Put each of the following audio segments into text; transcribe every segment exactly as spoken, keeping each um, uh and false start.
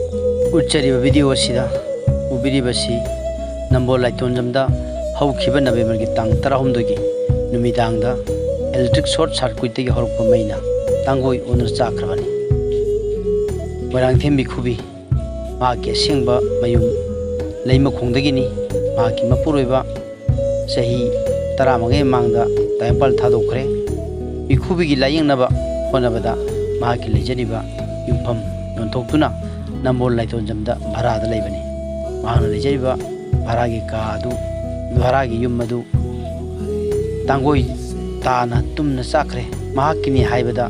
ꯎꯠꯆꯔꯤꯕ video ꯑꯁꯤꯗ ꯎꯕꯤꯔꯤꯕꯁꯤ ꯅꯝꯕꯣꯜ ꯂꯥꯏꯇꯣꯟꯖꯝꯗ ꯍꯧꯈꯤꯕ ꯅꯕꯦꯝꯕꯔꯒꯤ ꯇꯥꯡ ꯇꯔꯥꯍꯨꯝꯗꯣꯏꯒꯤ ꯅꯨꯃꯤꯗꯥꯡꯗ electric short circuitꯇꯒꯤ ꯍꯧꯔꯛꯄ ꯃꯩꯅ ꯇꯥꯡꯒꯣꯏ ꯑꯣꯟꯗꯨꯅ ꯆꯥꯛꯈ꯭ꯔꯕꯅꯤ꯫ ꯃꯣꯏꯔꯥꯡꯊꯦꯝ ꯃꯤꯈꯨꯕꯤ ꯃꯍꯥꯛꯀꯤ ꯑꯁꯦꯡꯕ ꯃꯌꯨꯝ ꯂꯩꯃꯈꯣꯡꯗꯒꯤꯅꯤ꯫ ꯃꯍꯥꯛꯀꯤ ꯃꯄꯨꯔꯣꯏꯕ ꯆꯍꯤ ꯇꯔꯥꯃꯉꯥꯒꯤ ꯃꯃꯥꯡꯗ ꯇꯥꯏꯕꯪꯄꯥꯜ ꯊꯥꯗꯣꯛꯈ꯭ꯔꯦ꯫ ꯃꯤꯈꯨꯕꯤꯒꯤ ꯂꯥꯏꯌꯦꯡꯅꯕ ꯍꯣꯠꯅꯕꯗ ꯃꯍꯥꯛꯀꯤ ꯂꯩꯖꯔꯤꯕ ꯌꯨꯝꯐꯝ ꯌꯣꯟꯊꯣꯛꯇꯨꯅ ꯅꯝꯕꯣꯜ ꯂꯥꯏꯇꯣꯟꯖꯝꯗ ꯚꯔꯥꯗ ꯂꯩꯕꯅꯤ꯫ ꯃꯍꯥꯛꯅ ꯂꯩꯖꯔꯤꯕ ꯚꯔꯥꯒꯤ ꯀꯥ ꯑꯗꯨ, ꯚꯔꯥꯒꯤ ꯌꯨꯝ ꯑꯗꯨ ꯇꯥꯡꯒꯣꯏ ꯇꯥꯅ ꯇꯨꯝꯅ ꯆꯥꯛꯈ꯭ꯔꯦ꯫ ꯃꯍꯥꯛꯀꯤꯅꯤ ꯍꯥꯏꯕꯗ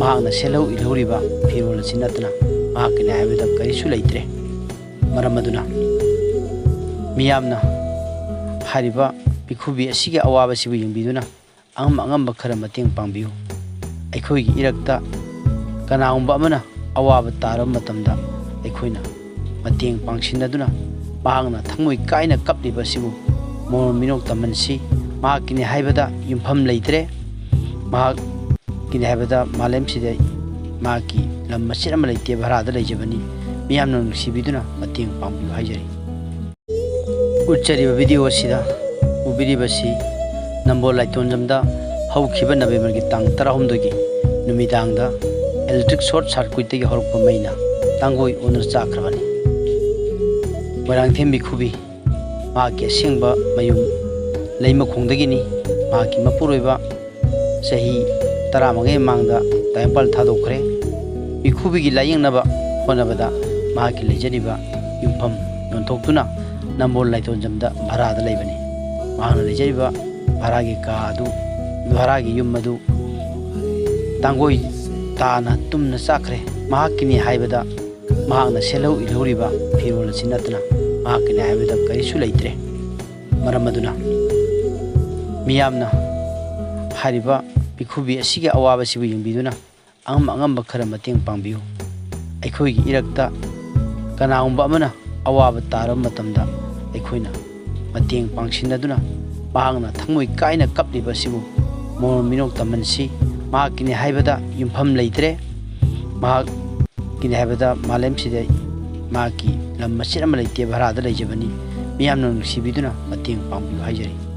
ꯃꯍꯥꯛꯅ ꯁꯦꯠꯍꯧ ꯏꯜꯍꯧꯔꯤꯕ ꯐꯤꯔꯣꯜ ꯑꯁꯤ ꯅꯠꯇꯅ ꯃꯍꯥꯛꯀꯤꯅꯤ ꯍꯥꯏꯕꯗ ꯀꯔꯤꯁꯨ ꯂꯩꯇ꯭ꯔꯦ꯫ ꯃꯔꯝ ꯑꯗꯨꯅ ꯃꯤꯌꯥꯝꯅ ꯍꯥꯏꯔꯤꯕ ꯃꯤꯈꯨꯕꯤ ꯑꯁꯤꯒꯤ ꯑꯋꯥꯕꯁꯤꯕꯨ ꯌꯦꯡꯕꯤꯗꯨꯅ ꯑꯉꯝ ꯑꯉꯝꯕ ꯈꯔ ꯃꯇꯦꯡ ꯄꯥꯡꯕꯤꯌꯨ꯫ ꯑꯩꯈꯣꯏꯒꯤ ꯏꯔꯛꯇ ꯀꯅꯥꯒꯨꯝꯕ ꯑꯃꯅ ꯑꯋꯥꯕ ꯇꯥꯔꯕ ꯃꯇꯝꯗ ꯑꯩꯈꯣꯏꯅ ꯃꯇꯦꯡ ꯄꯥꯡꯁꯤꯟꯅꯗꯨꯅ ꯃꯍꯥꯛꯅ ꯊꯃꯣꯏ ꯀꯥꯏꯅ ꯀꯞꯂꯤꯕ ꯑꯁꯤꯕꯨ ꯃꯣꯔꯣꯝ ꯃꯤꯅꯣꯛ ꯇꯝꯍꯟꯁꯤ꯫ ꯃꯍꯥꯛꯀꯤꯅꯤ ꯍꯥꯏꯕꯗ ꯌꯨꯝꯐꯝ ꯂꯩꯇ꯭ꯔꯦ꯫ ꯃꯍꯥꯛꯀꯤꯅꯤ ꯍꯥꯏꯕꯗ ꯃꯥꯂꯦꯝꯁꯤꯗ ꯃꯍꯥꯛꯀꯤ ꯂꯝ ꯃꯆꯦꯠ ꯑꯃ ꯂꯩꯇꯦ, ꯚꯔꯥꯗ ꯂꯩꯖꯕꯅꯤ꯫ ꯃꯤꯌꯥꯝꯅ ꯅꯨꯡꯁꯤꯕꯤꯗꯨꯅ ꯃꯇꯦꯡ ꯄꯥꯡꯕꯤꯌꯨ ꯍꯥꯏꯖꯔꯤ꯫ ꯎꯠꯆꯔꯤꯕ ꯚꯤꯗꯤꯑꯣ ꯑꯁꯤꯗ ꯎꯕꯤꯔꯤꯕꯁꯤ ꯅꯝꯕꯣꯜ ꯂꯥꯏꯇꯣꯟꯖꯝꯗ ꯍꯧꯈꯤꯕ ꯅꯕꯦꯝꯕꯔꯒꯤ ꯇꯥꯡ ꯇꯔꯥꯍꯨꯝꯗꯣꯏꯒꯤ ꯅꯨꯃꯤꯗꯥꯡꯗ electric short circuitꯇꯒꯤ ꯍꯧꯔꯛꯄ ꯃꯩꯅ ꯇꯥꯡꯒꯣꯏ ꯑꯣꯟꯗꯨꯅ ꯆꯥꯛꯈ꯭ꯔꯕꯅꯤ꯫ ꯃꯣꯏꯔꯥꯡꯊꯦꯝ ꯃꯤꯈꯨꯕꯤ ꯃꯍꯥꯛꯀꯤ ꯑꯁꯦꯡꯕ ꯃꯌꯨꯝ ꯂꯩꯃꯈꯣꯡꯗꯒꯤꯅꯤ꯫ ꯃꯍꯥꯛꯀꯤ ꯃꯄꯨꯔꯣꯏꯕ ꯆꯍꯤ ꯇꯔꯥꯃꯉꯥꯒꯤ ꯃꯃꯥꯡꯗ ꯇꯥꯏꯕꯪꯄꯥꯜ ꯊꯥꯗꯣꯛꯈ꯭ꯔꯦ꯫ ꯃꯤꯈꯨꯕꯤꯒꯤ ꯂꯥꯏꯌꯦꯡꯅꯕ ꯍꯣꯠꯅꯕꯗ ꯃꯍꯥꯛꯀꯤ ꯂꯩꯖꯔꯤꯕ ꯌꯨꯝꯐꯝ ꯌꯣꯟꯊꯣꯛꯇꯨꯅ ꯅꯝꯕꯣꯜ ꯂꯥꯏꯇꯣꯟꯖꯝꯗ ꯚꯔꯥꯗ ꯂꯩꯕꯅꯤ꯫ ꯃꯍꯥꯛꯅ ꯂꯩꯖꯔꯤꯕ ꯚꯔꯥꯒꯤ ꯀꯥ ꯑꯗꯨ, ꯚꯔꯥꯒꯤ ꯌꯨꯝ ꯑꯗꯨ ꯇꯥꯡꯒꯣꯏ ꯇꯥꯅ ꯇꯨꯝꯅ ꯆꯥꯛꯈ꯭ꯔꯦ꯫ ꯃꯍꯥꯛꯀꯤꯅꯤ ꯍꯥꯏꯕꯗ ꯃꯍꯥꯛꯅ ꯁꯦꯠꯍꯧ ꯏꯜꯍꯧꯔꯤꯕ ꯐꯤꯔꯣꯜ ꯑꯁꯤ ꯅꯠꯇꯅ ꯃꯍꯥꯛꯀꯤꯅꯤ ꯍꯥꯏꯕꯗ ꯀꯔꯤꯁꯨ ꯂꯩꯇ꯭ꯔꯦ꯫ ꯃꯔꯝ ꯑꯗꯨꯅ ꯃꯤꯌꯥꯝꯅ ꯍꯥꯏꯔꯤꯕ ꯃꯤꯈꯨꯕꯤ ꯑꯁꯤꯒꯤ ꯑꯋꯥꯕꯁꯤꯕꯨ ꯌꯦꯡꯕꯤꯗꯨꯅ ꯑꯉꯝ ꯑꯉꯝꯕ ꯈꯔ ꯃꯇꯦꯡ ꯄꯥꯡꯕꯤꯌꯨ꯫ ꯑꯩꯈꯣꯏꯒꯤ ꯏꯔꯛꯇ ꯀꯅꯥꯒꯨꯝꯕ ꯑꯃꯅ ꯑꯋꯥꯕ ꯇꯥꯔꯕ ꯃꯇꯝꯗ ꯑꯩꯈꯣꯏꯅ ꯃꯇꯦꯡ ꯄꯥꯡꯁꯤꯟꯅꯗꯨꯅ ꯃꯍꯥꯛꯅ ꯊꯃꯣꯏ ꯀꯥꯏꯅ ꯀꯞꯂꯤꯕ ꯑꯁꯤꯕꯨ ꯃꯣꯔꯣꯝ ꯃꯤꯅꯣꯛ ꯇꯝꯍꯟꯁꯤ꯫ ꯃꯍꯥꯛꯀꯤꯅꯤ ꯍꯥꯏꯕꯗ ꯌꯨꯝꯐꯝ ꯂꯩꯇ꯭ꯔꯦ꯫ ꯃꯍꯥꯛꯀꯤꯅꯤ ꯍꯥꯏꯕꯗ ꯃꯥꯂꯦꯝꯁꯤꯗ ꯃꯍꯥꯛꯀꯤ ꯂꯝ ꯃꯆꯦꯠ ꯑꯃ ꯂꯩꯇꯦ, ꯚꯔꯥꯗ ꯂꯩꯖꯕꯅꯤ꯫ ꯃꯤꯌꯥꯝꯅ ꯅꯨꯡꯁꯤꯕꯤꯗꯨꯅ ꯃꯇꯦꯡ ꯄꯥꯡꯕꯤꯌꯨ ꯍꯥꯏꯖꯔꯤ꯫